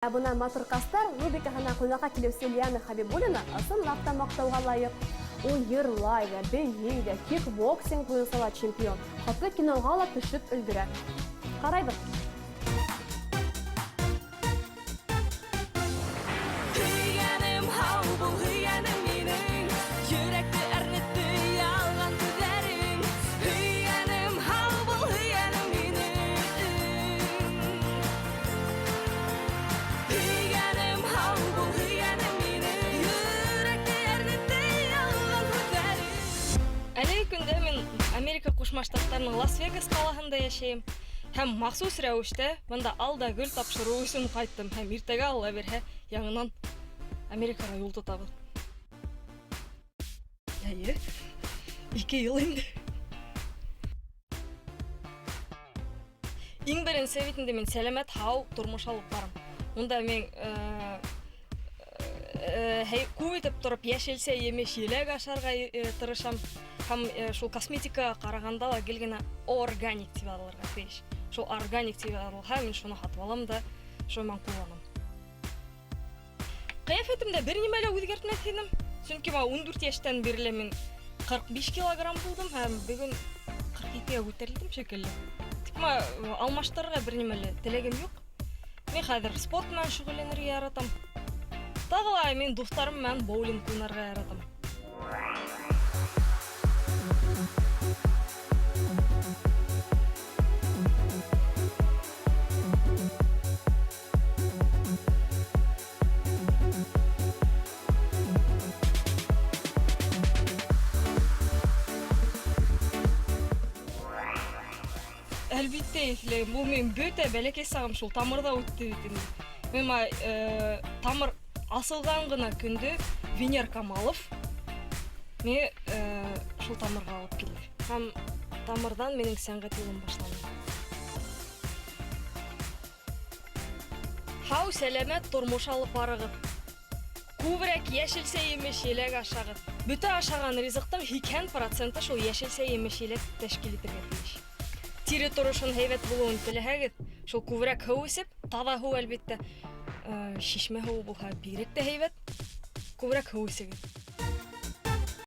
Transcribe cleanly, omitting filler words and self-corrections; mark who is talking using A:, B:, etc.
A: Ә бына Матурҡастар рубрикаһына ҡунаҡҡа килеүсе Лиана Хәбибуллина ысынлап та маҡтауға лайыҡ. Ул йырлай ҙа, бейей ҙә, кикбоксинг буйынса ла чемпион. Хатта киноға ла төшөп өлгөрә. Ҡарайбыҙ.
B: Һөйгәнем һау бул, һөйгәнем минең. Йөрәкте әрнетте ялған һүҙҙәрең. Һөйгәнем һау бул, һөйгәнем минең. Һөйгәнем һау бул, һөйгәнем минең. Йөрәкте әрнетте ялған һүҙҙәрең.
C: Әлеге көндә мин Америка Ҡушма Штаттарының Лас-Вегас ҡалаһында йәшәйем. Һәм махсус рәүештә бында ал да гөл тапшырыу өсөн ҡайттым. Һәм иртәгә, Алла бирһә, яңынан Америкаға юл тотабыҙ. Әйе, 2 йыл инде. Иң беренсе бит инде мин сәләмәт, һау тормош алып барам. Унда мин күп итеп тороп йәшелсә, емеш, еләк ашарға тырышам. Һәм шул косметикаға ҡарағанда ла гел генә органик тип яҙылырға тейеш. Шул органик тип яҙылһа, мин шуны һатып алам да, шуны менән ҡулланам. Ҡиәфәтемдә бер нимә лә үҙгәртмәҫ инем. Сөнки мына 14 йәштән бирле мин 45 килограмм булдым һәм бөгөн 42-гә күтәрелдем шикелле. Тик мына алмаштырырға бер нимә лә теләгем юҡ. Мин хәҙер спорт менән шөғөлләнергә яратам. Тағы ла мин дуҫтарым менән боулинг уйнарға яратам. Әлбиттә, иҫләйем. Ул минең бөтә бәләкәй сағым шул тамырҙа үтте бит инде. Мин мына тамыр асылған ғына көндө Венер Камалов мине шул тамырға алып килде. Һәм тамырҙан минең сәнғәт юлым башланды. Һау, сәләмәт тормош алып барығыҙ. Күберәк йәшелсә, емеш, еләк ашағыҙ. Бөтә ашаған ризыҡтың һикһән проценты шул йәшелсә, емеш, еләк тәшкил итергә тейеш. Тире торошон һәйбәт булыуын теләһәгеҙ, шул күберәк һыу эсеп, таҙа һыу әлбиттә, шишмә һыуы булһа бигерәк тә һәйбәт, күберәк һыу эсегеҙ.